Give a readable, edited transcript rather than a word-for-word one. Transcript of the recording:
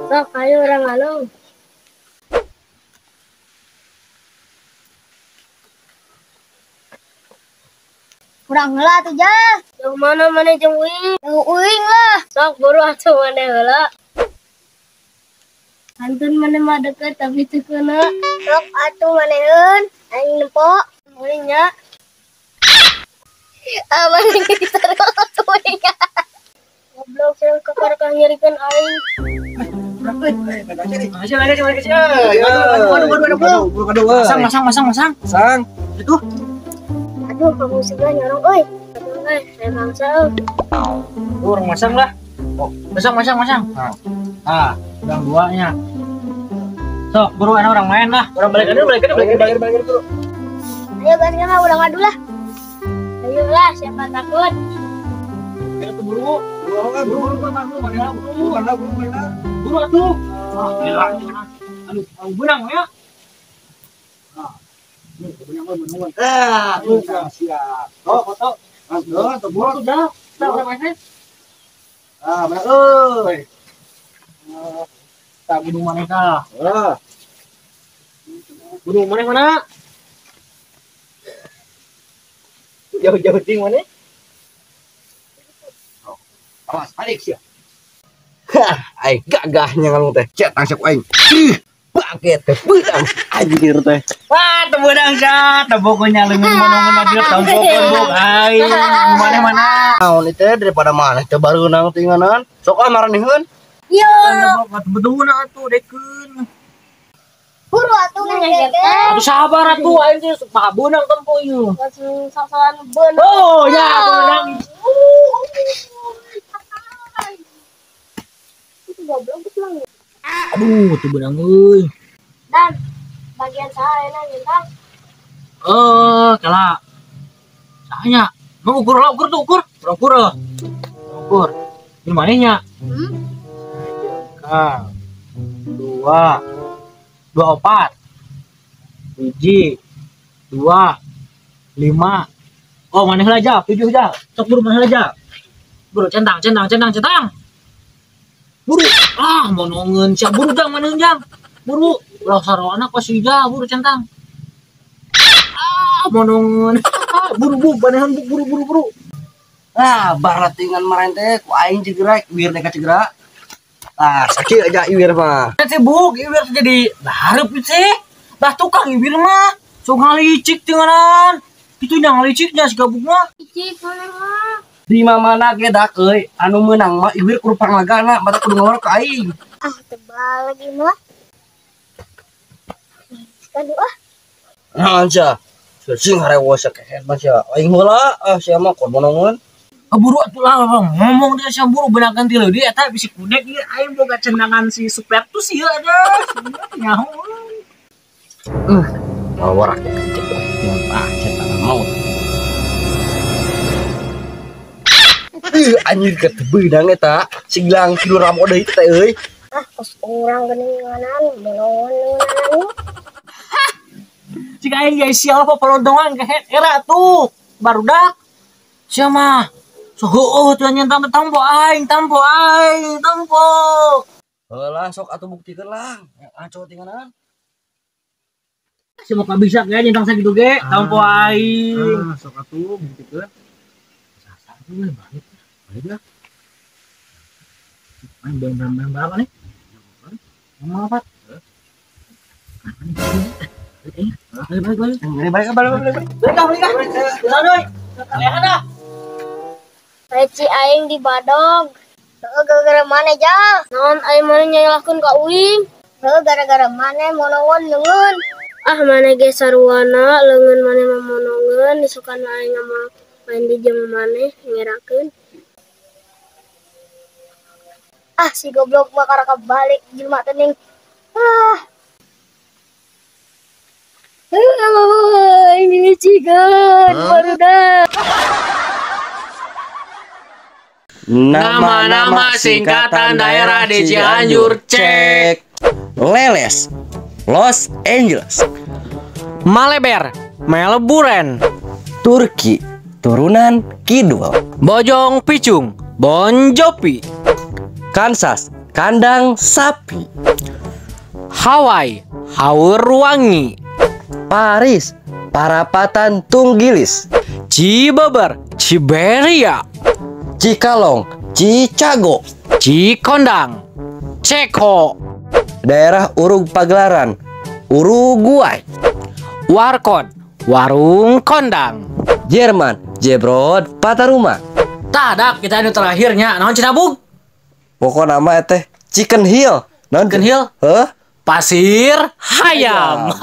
Sok ayo urang ngalung. Urang heula atuh ja. Jeung mana maneh jeung uing? Jeung uing lah. Sok buru atuh maneh heula. Pantun maneh mah deket tapi teu keuna. Sok atuh maneheun, aing nempo. Uing nya. Ah maneh geus atuh uing. Goblok sing kakarek nyerikeun aing. Masang. Masang. Itu. Aduh, kamu sebelah nyorong euy. Aduh, saya mangsa euy. Urang masang lah. Oh, masang. Ah, urang duanya. Sok, buru ana urang main lah. Urang balik dulu. Ayo balik mah urang ngadu lah. Ayo lah, siapa takut? Ayo tuh buru. Buru atuh. Ah, gila. Aduh, aku benang ya. Ah. Ini benang. Ah, siap. Tok, foto. Aduh, tuh buru tuh dah. Tah, urang main. Ah, benang euy. Tah gunung maneh tah. Heeh. Gunung maneh mana? Jauh-jauh ting maneh. Awas, balik sia. Hah, aing gagahnya ngalung teh. Cetang siap aing. Ih, bangke teh beunang anjir teh. Wah, teu beunang sia, teu bogonya leungeun manongan mah dieu tampokeun bog aing. Maneh mana? Naon ieu teh daripada maneh teh bareunang tinganan. Sok ah maraneheun. Yo. Beunang atuh dekeun. Buru atuh ngegegeun. Atuh sabar atuh aing teh mah beunang tempo ieu. Langsung sok-sokan beunang. Oh, ya beunang. Aduh, tuh benang euy. Dan bagian saha enak nyentang? Kala. Sahanya. Mau ukur lah, ukur tuh, ukur. Ukur. Ukur. Ini manehnya? 2 2 4 1 2 5. Oh, maneh lah jap, 7 jap. Sok buru maneh lah jap. Buru centang. Buru, ah mau nongen siap buru jang maneh jang. Buru, ulah sarwana pasti jang, buru centang. Ah, mau nongen. Buru bu, manehan bu, buru. Ah, baratingan maren teh ku aing cegera, iwir teh kacegera. Ah, sakit aja iwir mah. Teh buk, iwir jadi hareup sih. Bah tukang iwir mah, sok ngalicik tinganan. Kitu nya ngaliciknya si gabuk mah. Licik maneh mah. Di mana ge dak euy, anu meunang mah iwir kudu panglagana, mata kudu ngawar ka aing. Ah, tebal lagi mah. Aduh ah. Naon sia? Sing harewos kehed mah sia. Aing heula, ah sia mah kudu monongeun. Buru atuh lah ngomong dia sia buru beunangkeun ti leudik eta bisi kudek ieu aing boga cendangan si Supertus ieu ada. Nyaho. Ngawar cek ah cendangan maut. Anjir ketebeunang eta sigilang kilu ramo deui teh euy. Ah, kos urang geuninganan, meunang-meunangan. Cik aing ge sial apa pelontongan kehed era tuh barudak. Sia mah so heueuh teu nyentang tampo aing, tampo. Heulah sok atuh buktikeun lah, ngaco tinganan. Sia mah bisa ge nyentang sakitu ge, tampo aing. Ah, sok atuh buktikeun. Balik. Balik lah. Main berapa nih? Ngomong apa? Balik. Balik. Balik. Reci aing di badog. Heeh, gara-gara mana ja? Naon aing mana nyalahkeun ka uing? Heeh, gara-gara mana monongon leungeun. Ah, mana ge sarwana leungeun mana mah monongeun disukan aing mah main di jeung maneh ngerakeun. Ah, si goblok mah karaka balik jelema teh ning. Ah. Ini licigan barudak. Nama-nama singkatan daerah di Cianjur cek. Leles, Los Angeles, Maleber, Melburen, Turki, Turunan Kidul, Bojong Picung, Bon Jovi, Kansas, Kandang sapi. Hawaii, Haurwangi. Paris, Parapatan Tunggilis. Cibeber, Ciberia. Cikalong, Cicago. Cikondang, Ceko. Daerah Urug Pagelaran, Uruguay. Warkon, Warung Kondang. Jerman, Jebrod Pataruma. Tah, Dak, kita anu terakhirnya. Naon cenah, Bug? Pokok nama teh Chicken Hill. Naon? Chicken Hill? Heh? Pasir Hayam.